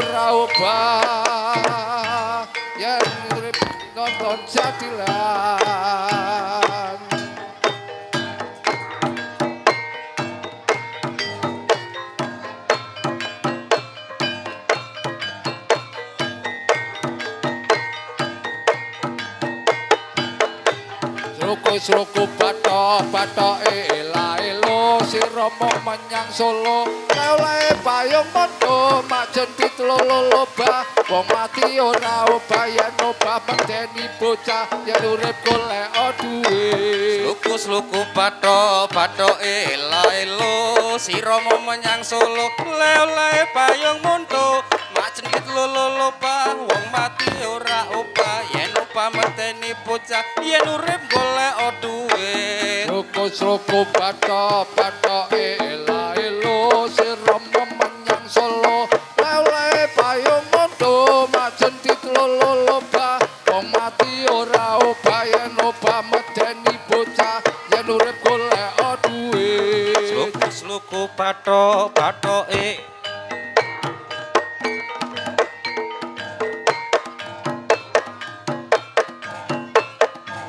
ora obah yen urip nonton jathilan. Sluku-sluku bathok-bathoke ela-elo si Rama menyang Solo lele payung mondo majen pitlolo loba wong mati ora obah yen obah medeni bocah yen urip golek duwe. Sluku-sluku bathok-bathoke ela-elo si Rama menyang Solo lele payung mondo majen pitlolo loba wong mati ora obah yen obah medeni bocah yen urip golek duwe. Sluku-sluku bathok-bathoke ela-elo si Rama menyang Solo lele payung mondo majen pitlolo loba wong mati ora obah yen obah medeni bocah yen urip golek duwe. Sluku-sluku bathok-bathoke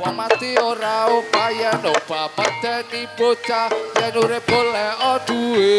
wong mati ora obah yen obah medeni bocah yen urip golek duwe.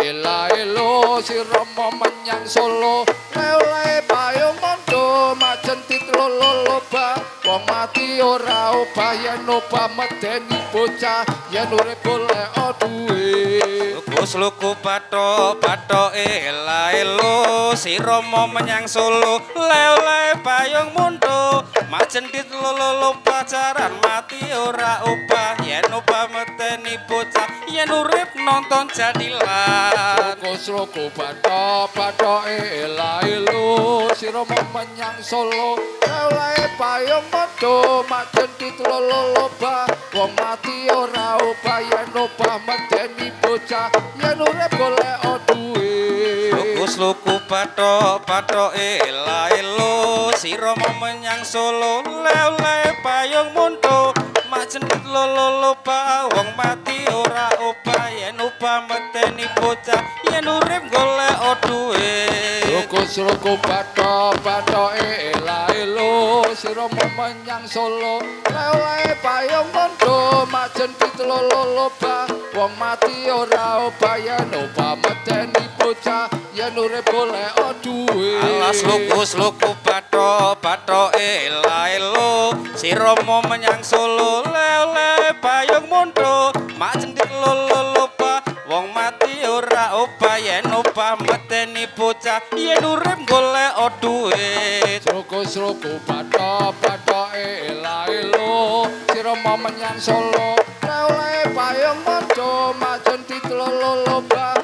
Ela-elo si Rama menyang Solo lele payung mondo majen titlolo loba wong mati ora obah yen obah medeni bocah yen urip golek duwe. Sluku-sluku bathok-bathoke ela-elo si Rama menyang Solo lele payung mondo majen titlolo loba jaran mati ora obah yen obah medeni bocah yen urip nonton jathilan. Sluku-sluku bathok-bathoke ela-elo si Rama menyang Solo lele payung mondo majen titlolo loba wong mati ora obah yen obah medeni bocah yen urip golek duwe. Sluku-sluku bathok-bathoke ela-elo si Rama menyang Solo lele payung mondo majen titlolo loba wong mati ora obah yen obah medeni bocah yen urip golek duwe. Sluku-sluku bathok-bathoke ela-elo si Rama menyang Solo lele payung mondo majen pitlolo loba wong mati ora obah yen obah medeni bocah yen urip golek duwe. Alas sluku-sluku bathok-bathoke ela-elo si Rama menyang Solo lele payung mondo majen titlolo loba wong mati ora obah yen obah medeni bocah yen urip golek duwe. Sluku-sluku bathok-bathoke ela-elo si Rama menyang Solo lele payung mondo majen titlolo loba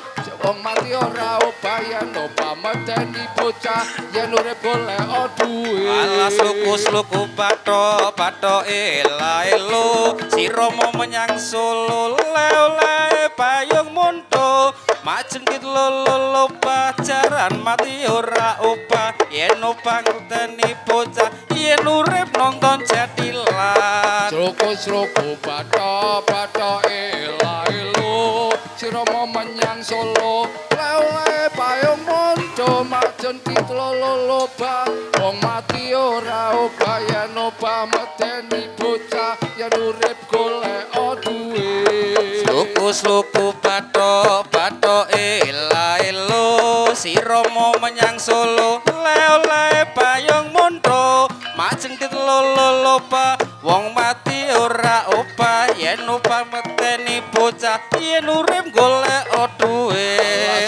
wong mati ora obah yen obah medeni bocah yen urip golek duwe. Alas sluku-sluku bathok-bathoke ela-elo si Rama menyang Solo lele payung mondo majen titlolo loba jaran mati ora obah yen obah medeni bocah yen urip nonton jathilan. Sluku-sluku bathok-bathoke ela-elo si Rama menyang Solo lele payung mondo majen titlolo loba wong mati ora obah yen obah medeni bocah yen urip golek duwe. Sluku-sluku bathok-bathoke ela-elo si Rama menyang Solo lele payung mondo majen titlolo loba wong mati ora obah yen obah medeni bocah yen urip golek duwe.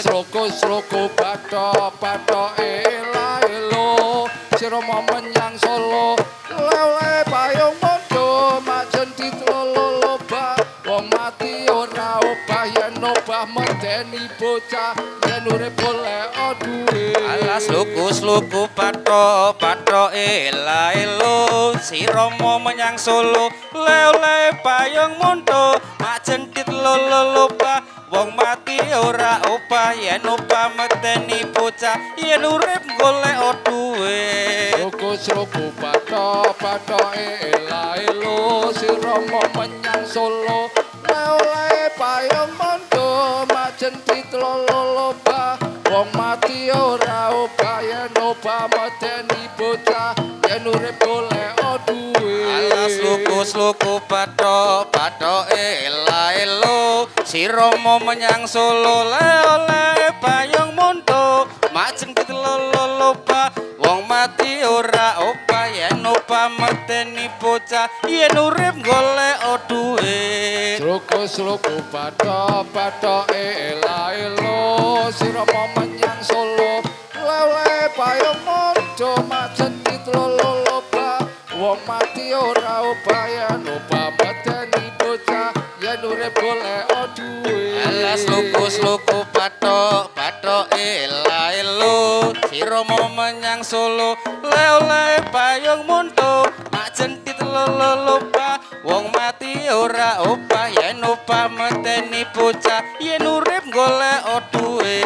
Sluku-sluku bathok-bathoke ela-elo si Rama menyang Solo lele payung mondo majen titlolo loba wong mati ora obah yen obah medeni bocah yen urip golek duwe. Alas sluku-sluku bathok-bathoke ela-elo si Rama menyang Solo lele payung mondo majen titlolo loba wong mati ora obah yen obah medeni bocah yen urip golek duwe. Sluku-sluku bathok-bathoke ela-elo si Rama menyang Solo lele payung mondo majen jentit lolo loba wong mati ora obah yen obah medeni bocah yen urip golek duwe. Alas sluku-sluku bathok bathoke ela-elo si Rama menyang Solo le-ole payung monto mak jentit lolo loba wong mati ora obah yen obah medeni bocah yen urip golek duwe. Sluku-sluku bathok bathoke ela-elo si Rama menyang Solo le-ole payung monto mak jentit lolo loba wong mati ora obah yen obah medeni bocah yen urip golek duwe. Alas sluku-sluku bathok bathoke ela-elo si Rama menyang Solo le-ole payung monto mak jentit lolo loba wong mati ora obah yen obah medeni bocah yen urip golek duwe.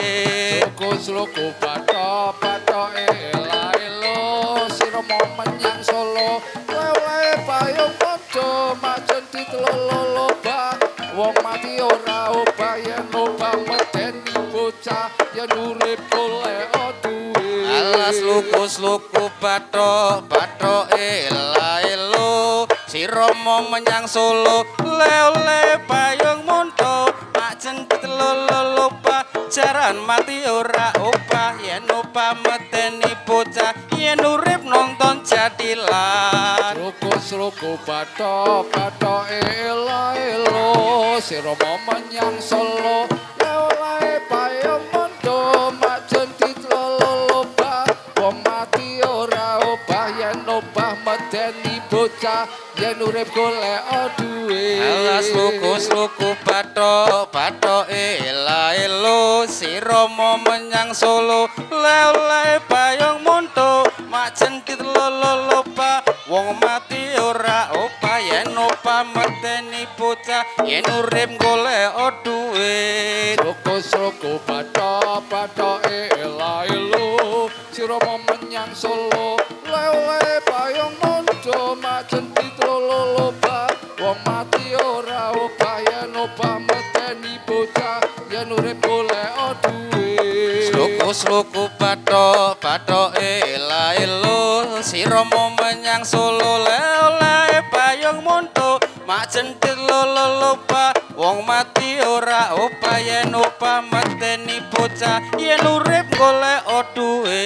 Sluku-sluku bathok bathoke ela-elo si Rama menyang Solo le-ole payung monto mak jentit lolo loba wong mati ora obah yen obah medeni bocah yen urip golek duwe. Alas sluku-sluku bathok bathoke ela-elo si Rama menyang Solo le-ole payung monto mak jentit lolo loba jaran mati ora obah yen obah medeni bocah yen urip nonton jathilan. Sluku-sluku bathok bathoke ela-elo si Rama menyang Solo le-ole payung monto mak jentit lolo loba wong mati ora obah yen obah medeni bocah yen urip golek duwe. Alas sluku-sluku bathok bathoke ela-elo si Rama menyang Solo le-ole payung monto mak jentit lolo loba wong mati ora obah yen obah medeni bocah yen urip golek duwe. Sluku-sluku bathok bathoke ela-elo si Rama menyang Solo le-ole payung monto mak jentit lolo loba wong mati ora obah yen obah medeni bocah yen urip golek duwe. Sluku-sluku bathok bathoke ela-elo si Rama menyang Solo le-ole payung monto mak jentit lolo loba wong mati ora obah yen obah medeni bocah yen urip golek duwe.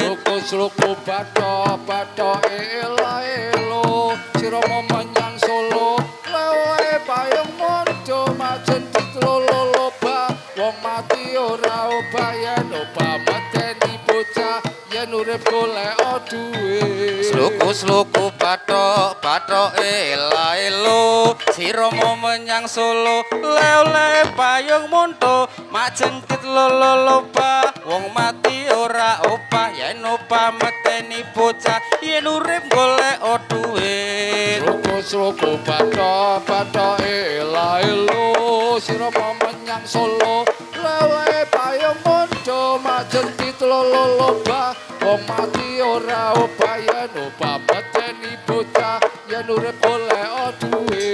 Sluku-sluku bathok bathoke ela-elo si Rama menyang Solo le-ole payung monto mak jentit lolo loba wong mati ora obah yen obah medeni bocah yen urip golek duwe. Sluku-sluku bathok bathoke ela-elo si Rama menyang Solo le-ole payung monto mak jentit lolo loba wong mati ora obah yen obah medeni bocah yen urip golek duwe. Sluku-sluku bathok bathoke ela-elo si Rama menyang Solo le-ole payung monto mak jentit lolo loba wong mati ora obah yen obah medeni bocah yen urip golek duwe.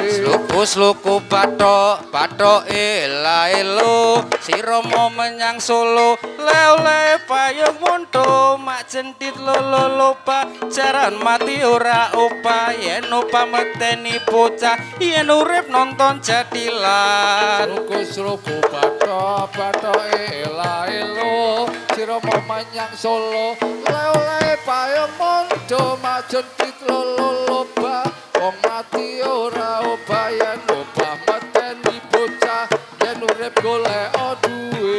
Sluku-sluku bathok bathoke ela-elo si Rama menyang Solo le-ole payung monto mak jentit lolo loba jaran mati ora obah yen obah medeni bocah yen urip nonton jathilan. Sluku-sluku bathok bathoke ela-elo si Rama menyang Solo le-ole payung monto mak jentit lolo loba wong mati ora obah yen obah medeni bocah yen urip golek duwe.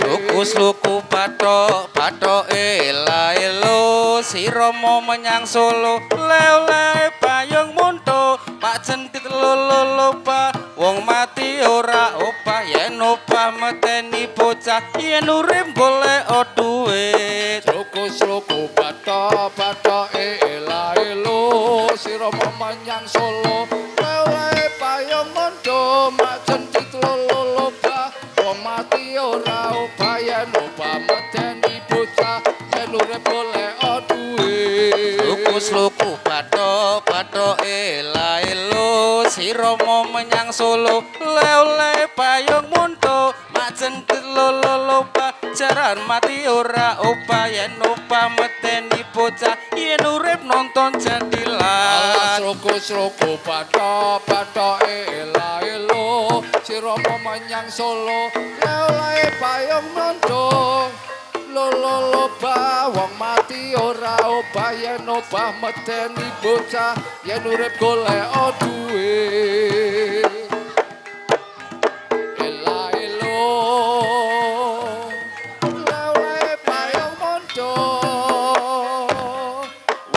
Sluku-sluku bathok bathoke ela-elo si Rama menyang Solo le-ole payung monto mak jentit lolo loba wong mati ora obah yen obah medeni bocah yen urip golek duwe. Sluku-sluku bathok bathoke ela-elo si Rama menyang Solo le-ole payung monto mak jentit lolo loba wong mati ora obah yen obah medeni bocah yen urip golek duwe. Sluku-sluku bathok bathoke ela-elo si Rama menyang Solo le-ole payung monto mak mak jentit lolo loba jaran mati ora obah yen obah medeni bocah yen urip nonton jadilan. Sruku-sruku bathok-bathoke ela-elo si Rama menyang Solo lele payung mondo lolo loba wong mati ora obah yen obah medeni bocah yen urip golek duwe. Ela-elo lele payung mondo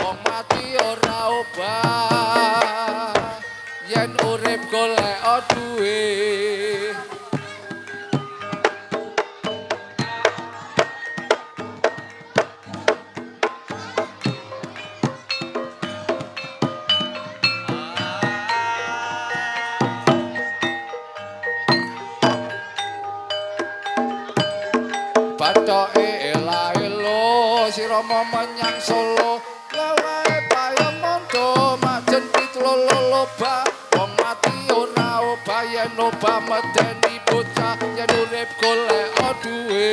wong mati ora obah yen urip golek duwe. Bathoke ela-elo si Rama menyang Solo lele payung mondo mak jentit lolo loba wong mati ora obah yen obah medeni bocah yen urip golek duwe.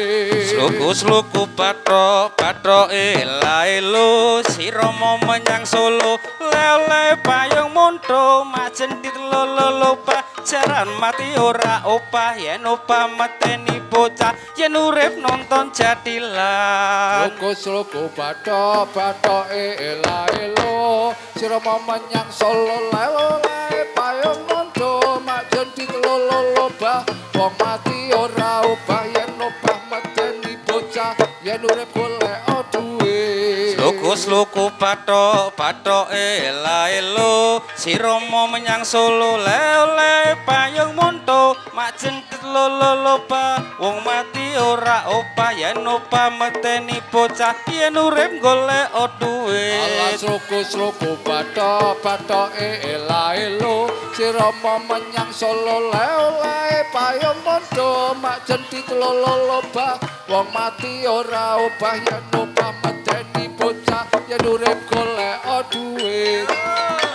Sluku-sluku bathok-bathoke ela-elo si Rama menyang Solo lele payung mondo mak jentit lolo loba jaran mati ora obah yen obah medeni bocah yen urip nonton jadilan. Sluku-sluku bathok-bathoke ela-elo si Rama menyang Solo lele payung mondo mak jentit lolo loba wong mati ora obah yen obah medeni bocah yen urip golek duwe. Sluku-sluku bathok-bathoke ela-elo si Rama menyang Solo lele payung monto mak jentit lolo loba wong mati ora obah yen obah medeni bocah yen urip golek duwe. Alah sluku-sluku bathok-bathoke ela-elo si Rama menyang Solo lele payung monto mak jentit lolo loba wong mati ora obah yen obah medeni bocah yen urip golek duwe.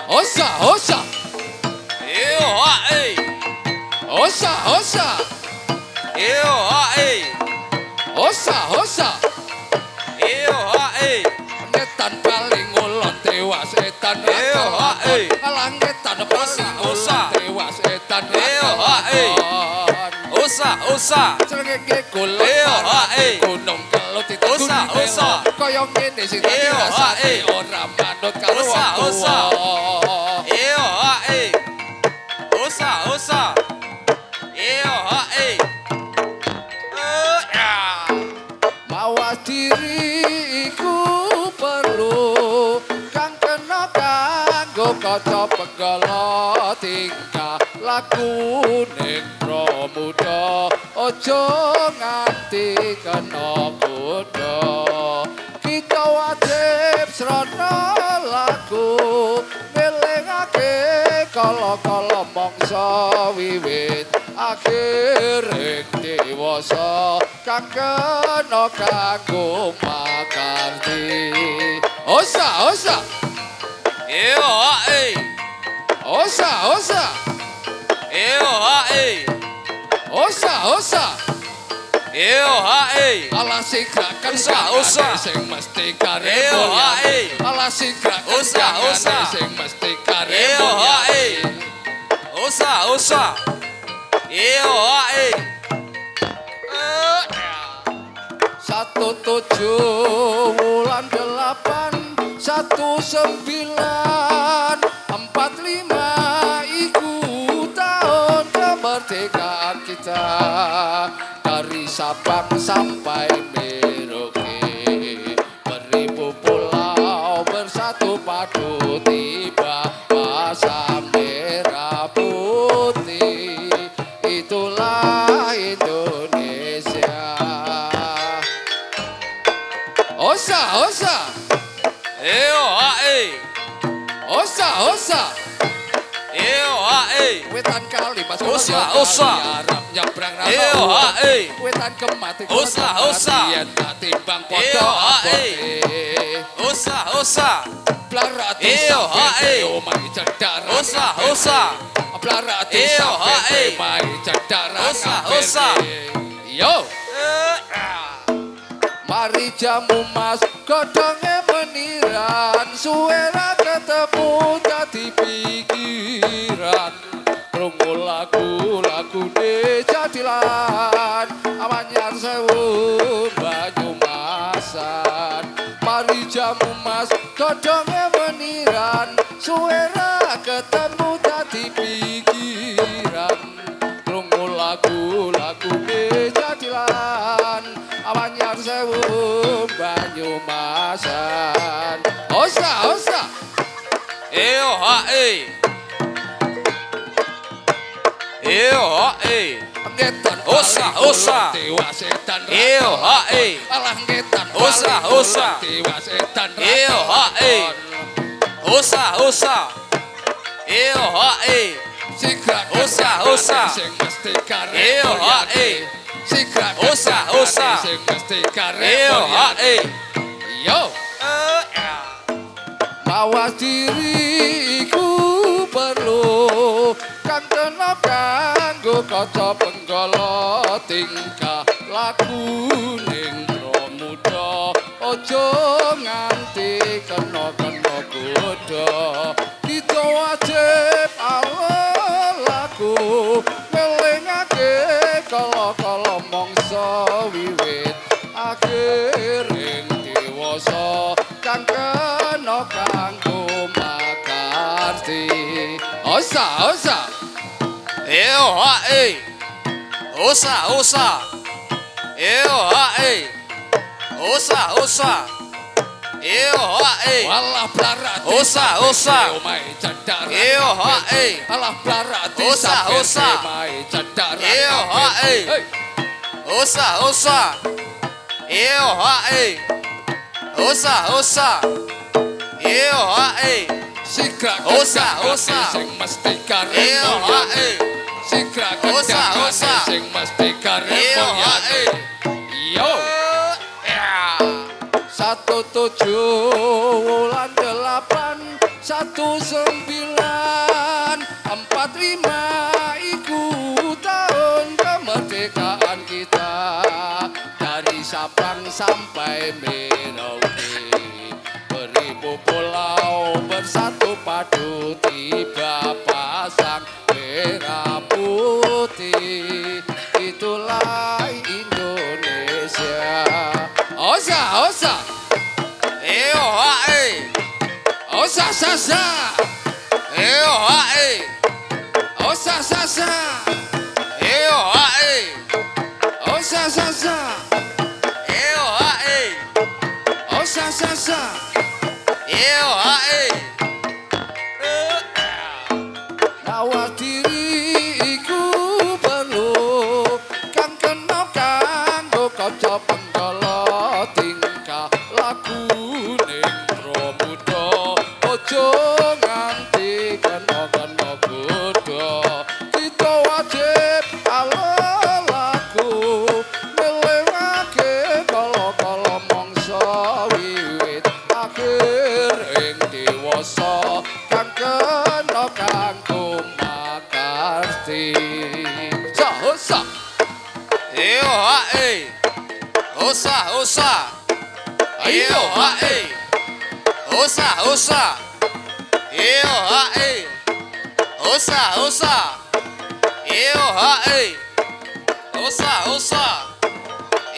Osa osa Yo eh osa osa yo eh osa osa yo eh ngetan paling ngulon tewas etan Yo, eh. alah ngetan paling ngulon tewas etan Yo, eh. Osa osa srengenge golek Yo, eh. gunung kelut Osa, osa. kaya ngene sing Yo, dirasake eh. ora manut karo Osa, wong osa. tuwa. Yo eh osa osa yo eh ya. Mawas diri iku perlu kang kena kanggo kaca penggala tingkah laku ning pramuda aja nganti kena godha. Kita wajib srana laku ngelingake kala-kala mangsa wiwit akhir ing dewasa kang kena kanggo makarti. Osa osa Yo eh osa osa yo eh osa osa yo eh alah sigrakan Osa, osa. sing mesti kare Yo, eh. alah sigrakan Osa, osa. sing mesti kare Yo, eh. Osa osa yo eh 17 bulan 8 1945 iku tahun kemerdekaan kita dari Sabang sampai Merauke beribu pulau bersatu padu tiba masa merah putih itulah Indonesia. Osa osa Yo eh osa osa yo eh wetan kali mas Osa, osa. Arab nyebrang Yo eh wetan kemati Osa, osa. yen tak timbang padha Yo, abote osa osa Blarak Yo, eh. omahe cedhak Osa, osa. Blarak Yo, eh. omahe cedhak Osa, osa. Yo. Mari jamu mas godhonge meniran, suwe ra ketemu dadi pikiran. Krungu lagu lagune jadilan, amanyar sewu Banyumasan. Mari jamu mas godhonge meniran, suwe ra ketemu dadi pikiran. Krungu lagu lagune jadilan, amanyar sewu Banyumasan. Osa osa. Eo ha e. Eo ha e. Ngetan Osa, osa. Dewa setan. Eo ha e. Alah ngetan. Osa, osa. Dewa setan. Eo ha e. Osa, osa. Eo ha e. Sigrak Osa, osa. sing mesti karep. Eo ha e. Sigrak Osa, osa. sing mesti karep. Eo ha e. Yo. Mawas diri iku perlu kang kena kanggo kaca benggala tingkah laku ning pramuda aja nganti kena-kena godha. Kita wajib laku ngelingake kala-kala mangsa wiwit akhir ing dewasa kang kena kanggo makarti. Osa osa. Eo ha e. Osa, osa. Eo ha e. Osa, osa. Eo ha e. Walah blarak Osa, osa. omahe cedhak. Eo ha e. Alah blarak Osa, osa. omahe cedhak. Eo ha e. Hey. Osa, osa. Eo ha e. Osa, osa. Eo ha e. Sigrak Osa, osa. sing mesti karep. Eo ha e. Sigrak Osa, osa. sing mesti karep. Eo ha e. Yo. 1 7 wulan 8 1 9 4 5 iku tahun kemerdekaan kita dari Sabang sampai Merauke beribu pulau bersatu padu tiba pasang merah putih itulah Indonesia. Osa osa. Eo ha e. Osa sasa. Eo ha e. Osa sasa. Eo ha e. Osa sasa. Eo ha e. Osa sasa. Eo ha e. Mawas diri iku perlu kang kena kanggo kaca penggala tingkah laku ning pramuda aja nganti kena-kena godha. Kita wajib laku ngelewake kala-kala mangsa wiwit akhir ing dewasa kang kena kanggo makarti. Sa osa. Eo ha e. Osa, osa. Eo ha e. Osa, osa. Eo ha e. Osa, osa. Eo ha e. Osa, osa.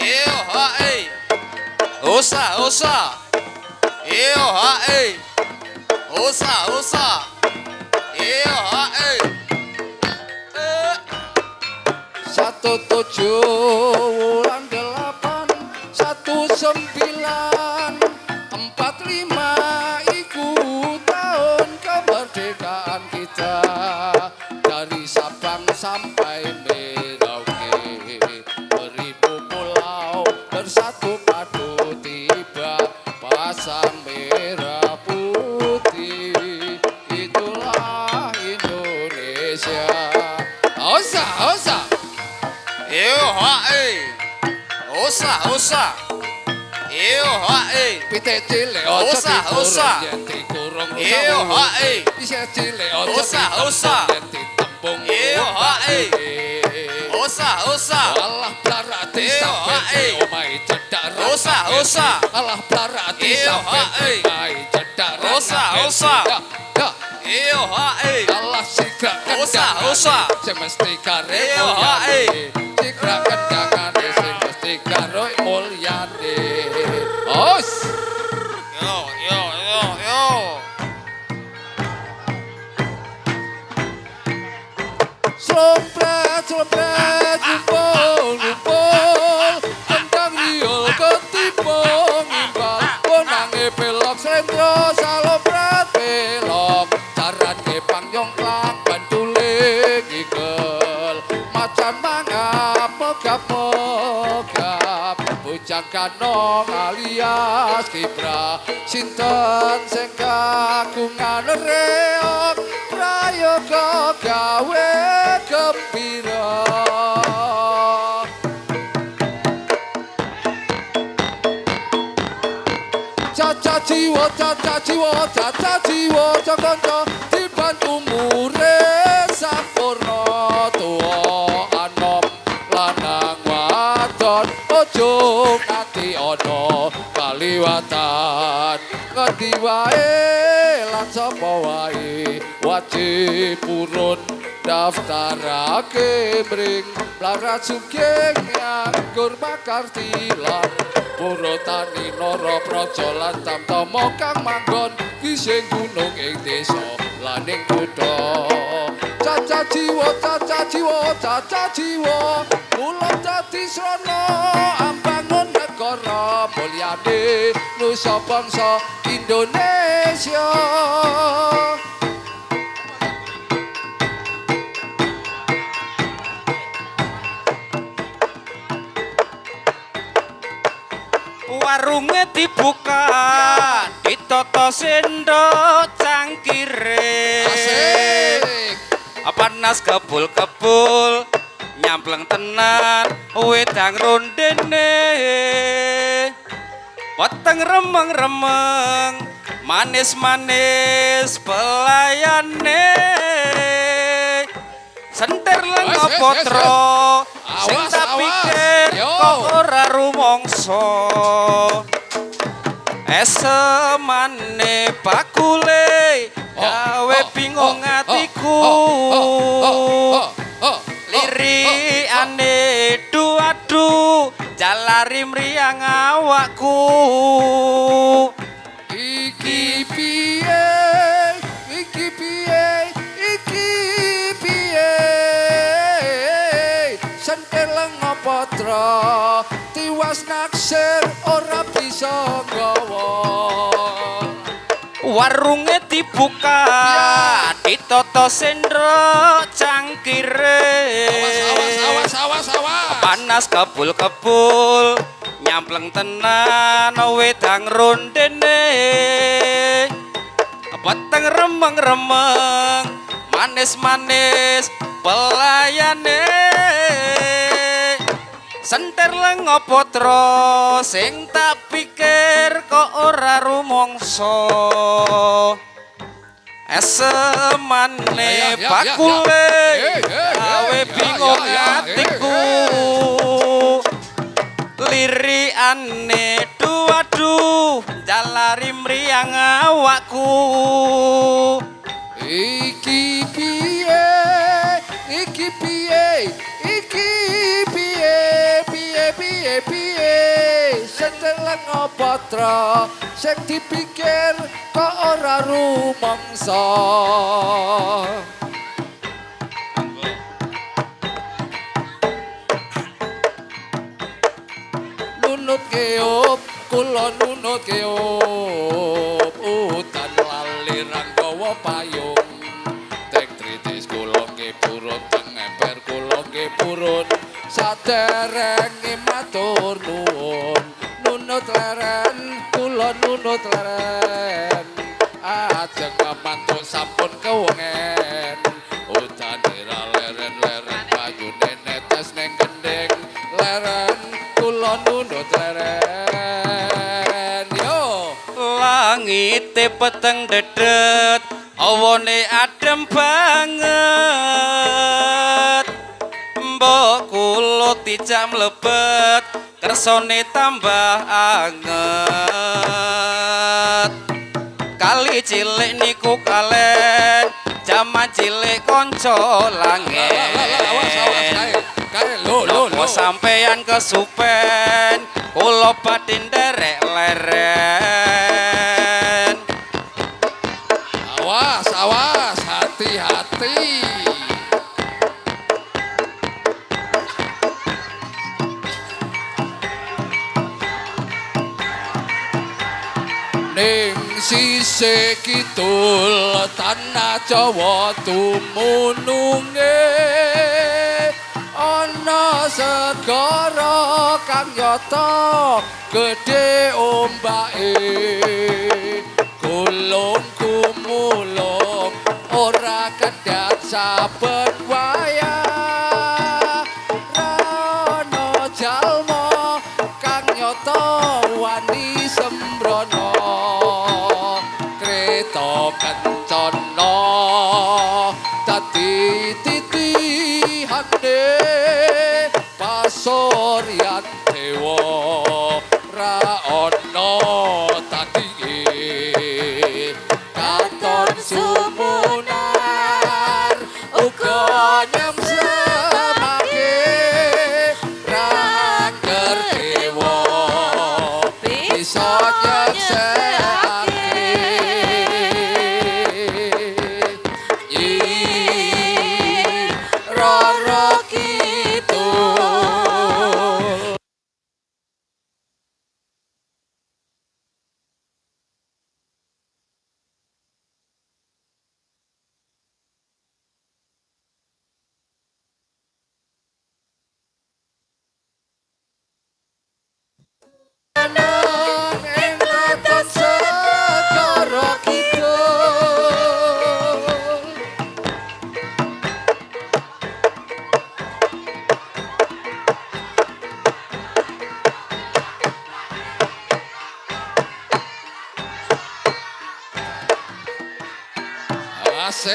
Eo ha e. Osa, osa. Eo ha e. Osa, osa. Eo ha e. 1 7 wulan 8 1 9 4 5 iku tahun kemerdekaan kita dari Sabang sampai Merauke beribu pulau bersatu padu tiba pasang merah putih itulah Indonesia. Osa osa. Eo ha e. Osa, osa. Eo ha e. Pitik cilik aja Osa, osa. dikurung yen dikurung rusak Eo ha e. Isih cilik aja Osa, osa. ditembung yen ditembung Eo ha e. Osa, osa. Alah blarak ha, eh. Omahe cedhak. Osa, osa. Alah blarati Iyo, sampe ha, eh. omahe cedhak. Osa, osa. Ya, ya. Iyo ha eh. Alah sigrak Osa, kendangane osa. sing mesti karo Iyo, ha, eh. Sigrak kendangane sing mesti karo mulyane. Os. Yo yo yo yo. Slompret, slompret, ngumpul, ngumpul. Tentang riul ketipu ngimbal. Bonange pelok slendro, salompret pelok. Carane pangyongklang, bandule ngigel. Macan mangap, mogap, mogap. Bujang kanong alias Kibra. Sinten sing kagungan reog, prayoga gawe gembira. Caca jiwa, caca jiwa, caca jiwa, kanca dibantu murid sampurna tuwa anom lanang wadon aja nganti ana kaliwatan. Ngendi wae lan sapa wae wajib purun daftarake mring Mlarat Sugeng nganggur makarti lan Purotani Nara Praja lan Tamtama kang manggon gising gunung ing desa lan ing kutha. Caca jiwa, caca jiwa, caca jiwa, kula dadi srana ambangun negara mulyane nusa bangsa Indonesia. Warunge dibuka, ditata sendok cangkire. Asik. Panas kebul-kebul, nyampleng tenan wedang rondene. Weteng remeng-remeng, manis-manis pelayane. Senter lenga Wes, wes, wes, potro, sing Awas, tak awas. pikir Yo. kok ora rumangsa. Esemane bakule gawe bingung atiku. Lirikane duadu jalari mriyang awakku. Iki piye, iki piye, iki piye. Sentir lenga patra, tiwas naksir ora bisa nggawa. Warunge dibuka, ditata sendok cangkire. Awas, awas, awas, awas, awas. Panas kebul-kebul, nyampleng tenan wedang rondene. Weteng remeng-remeng, manis-manis pelayane. Senter lenga potro, sing tak pikir kok ora rumangsa. Esemane Ya, ya, ya, bakule ya. Eh, eh, gawe eh, ya, bingung ya, ya, atiku. Lirikane duadu jalari mriyang awakku. Iki piye, iki piye, iki piye, piye, piye, piye. Sentir lenga patra, sing dipikir kok ora rumangsa. Nunut keop, kula nunut keop. Udan lali ranggawa payung. Tek tritis kula nggih purun, teng emper kula nggih purun. Saderenge matur nuwun. Nunut leren, kula nunut leren. Ajeng mantuk sampun kewengen. Udane ra leren-leren, payune netes ning gendeng. Leren, kula nunut leren. Yo. Langite peteng dedet, awane adem banget. Mbok kula dijak mlebet kersane tambah anget. Kali cilik niku kalen jaman cilik kanca Lah lah lah, awas awas langen. Kae. Kae lo lo Nopo lo. sampeyan kesupen kula badhe nderek leren. Awas awas, hati-hati. Ning sisih kidul tanah Jawa dumununge ana segara kang nyata gedhe ombake, gulung gumulung ora kedhat saben wayah, rana jalma kang nyata wani sembrono, kreta kencana dadi titihane pasuryan dewa ra ana tandinge, katon sumunar uga nyemsemake rangker dewa bisa nyeksekake. Nyi Roro Kidul. Nang ing kraton Segara Kidul. Asik.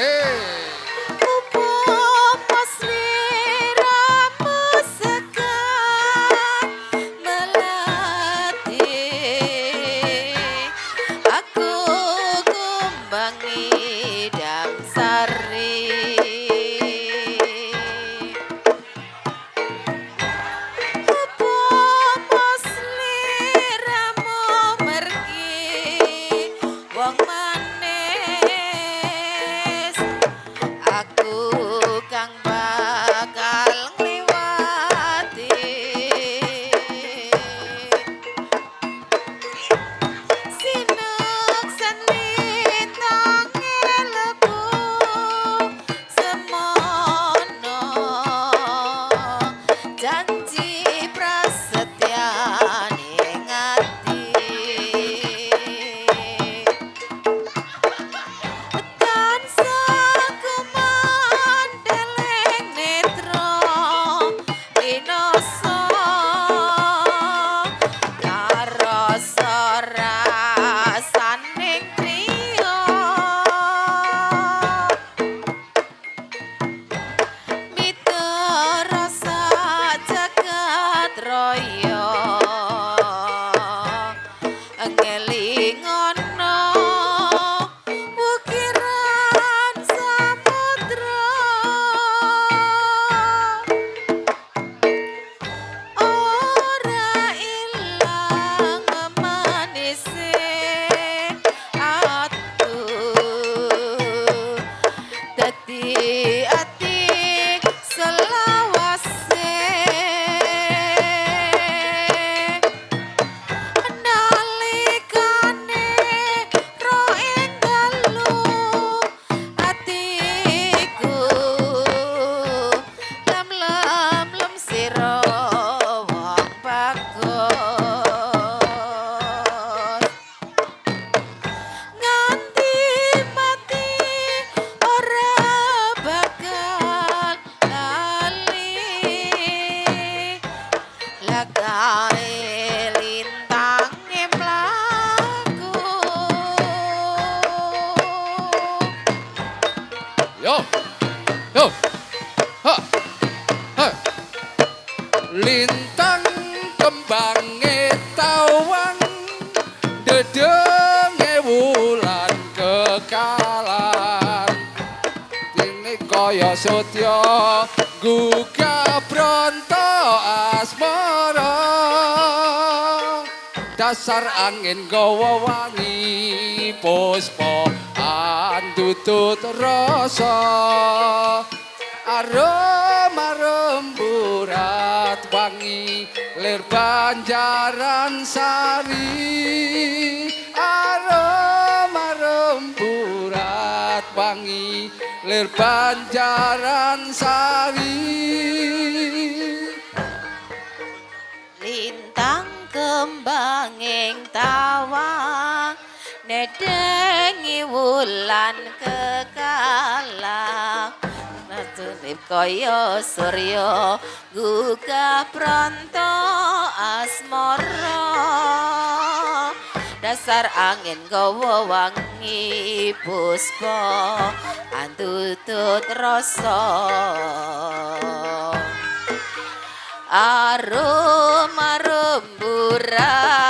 Upama sliramu sekar melati, aku kumbangi damsari. Upama sliramu mergi wong manis, aku kang bakal ngliwati. Sinuksan lintange leku semono, janji prasetyane ati. Tansah kumandeling netra linasa, karasa rasaning kriya. Miturasa jagat raya ngelingono ukiran samudra. Ora ilang manise atu, dadi ati selawase. Nalikane ro ing dalu atiku lem-lem lem sira wong bagus, nganti mati ora bakal lali lagae lintange mlaku. Yo. Yo. Ha. Ha. kaya sudya gugah bronto asmara. Dasar angin gawa wangi puspa andutut rasa, arum remburat wangi lir Banjaran Sari, arum remburat wangi lir Banjaran Sari. Lintang kembanging tawang nedengi wulan kekalang, Natunip kaya surya gugah pranto asmara. Dasar angin gawa wangi puspa andutut rasa, arum remburat